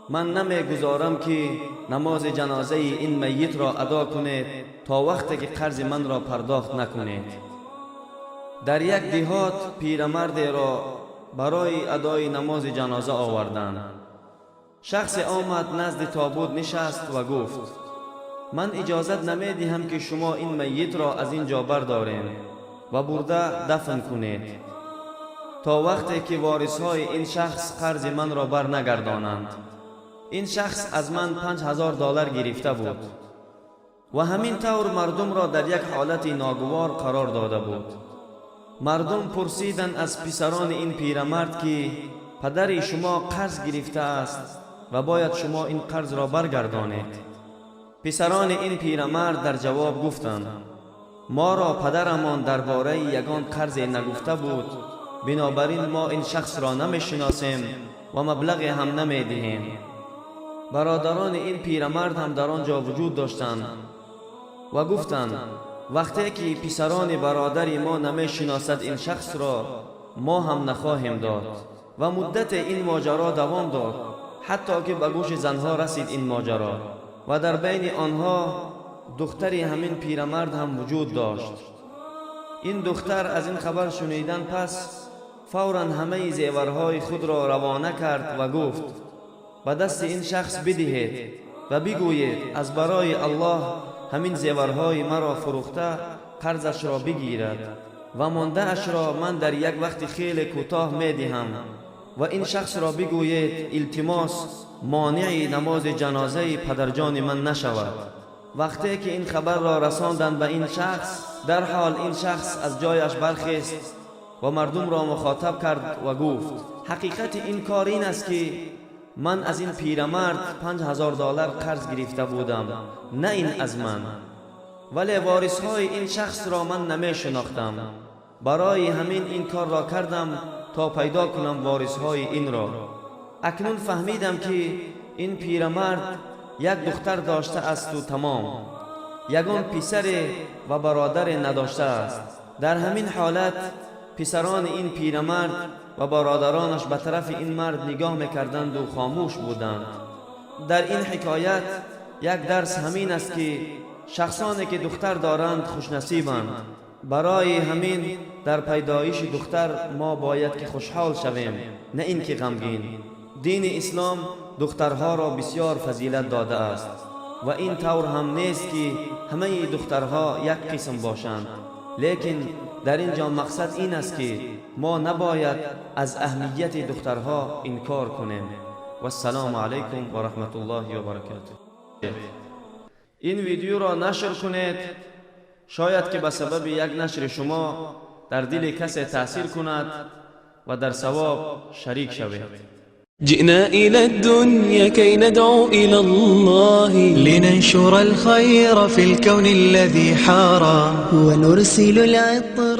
Ман намегузорам, ки намози ҷанозаи ин майитро адо кунед, то вақте ки қарзи манро пардохт накунед. Дар як деҳот пирамардеро барои адои намози ҷаноза оварданд. Шахсе омад, назди тобут нишаст ва гуфт: «Ман иҷозат намедиҳам, ки шумо ин майитро аз ин ҷо бардорем ва бурда дафн кунед, то вақте ки ворисҳои ин шахс қарзи манро барнагардонанд. Ин шахс аз ман 5000 доллар гирифта буд ва ҳамин тавр мардумро дар як ҳолати ногувор қарор дода буд». Мардум пурсиданд аз писарони ин пирамард, ки падари шумо қарз гирифтааст ва бояд шумо ин қарзро баргардонед. Писарони ин пирамард дар ҷавоб гуфтанд: «Моро падарамон дар бораи ягон қарзе нагуфта буд, бинобар ин мо ин шахсро намешиносем ва маблағе ҳам намедиҳем». Бародарони ин пирамард ҳам дар он ҷо вуҷуд доштанд ва гуфтанд: «Вақте ки писарони бародари мо намешиносад ин шахсро, мо ҳам нахоҳем дод». Ва муддате ин моҷаро давом дод, ҳатто ки ба гӯши занҳо расид ин моҷаро, ва дар байни онҳо духтари ҳамин пирамард ҳам вуҷуд дошт. Ин духтар аз ин хабар шунидан пас фавран ҳамаи зеварҳои худро равона кард ва гуфт: «Ба дасти ин шахс бидиҳед ва бигӯед, аз барои Аллоҳ ҳамин зеварҳои маро фурӯхта, қарзашро бигирад ва мондаашро ман дар як вақти хеле кӯтоҳ медиҳам. Ва ин шахсро бигӯед, илтимос, монеи намози ҷанозаи падарҷони ман нашавад». Вақте ки ин хабарро расонданд ба ин шахс, дарҳол ин шахс аз ҷояш бархест ва мардумро мухотаб кард ва гуфт: «Ҳақиқати ин кор ин аст, ки ман аз ин пирамард 5000 доллар қарз гирифта будам, на ин аз ман, вале ворисҳои ин шахсро ман намешинохтам. Барои ҳамин ин корро кардам, то пайдо кунам ворисҳои инро. Акнун фаҳмидам, ки ин пирамард як духтар доштаасту тамом, ягон писаре ва бародаре надоштааст». Дар ҳамин ҳолат писарони ин пирамард ва бародаронаш ба тарафи ин мард нигоҳ мекарданду хомӯш буданд. Дар ин ҳикоят як дарс ҳамин аст, ки шахсоне ки духтар доранд, хушнасибанд. Барои ҳамин дар пайдоиши духтар мо бояд ки хушҳол шавем, на ин ки ғамгин. Дини ислом духтарҳоро бисёр фазилат додааст ва ин тавр ҳам нест, ки ҳамаи духтарҳо як қисм бошанд, лекин дар ин ҷо мақсад ин аст, ки мо набояд аз аҳамияти духтарҳо инкор кунем. Вассалому алайкум ва раҳматуллоҳи ва баракатуҳ. Ин видеоро нашр кунед, шояд ки ба сабаби як нашри шумо дар дили касе таъсир кунад ва дар савоб шарик шавед. جئنا إلى الدنيا كي ندعو إلى الله، لننشر الخير في الكون الذي حارى، ونرسل العطر.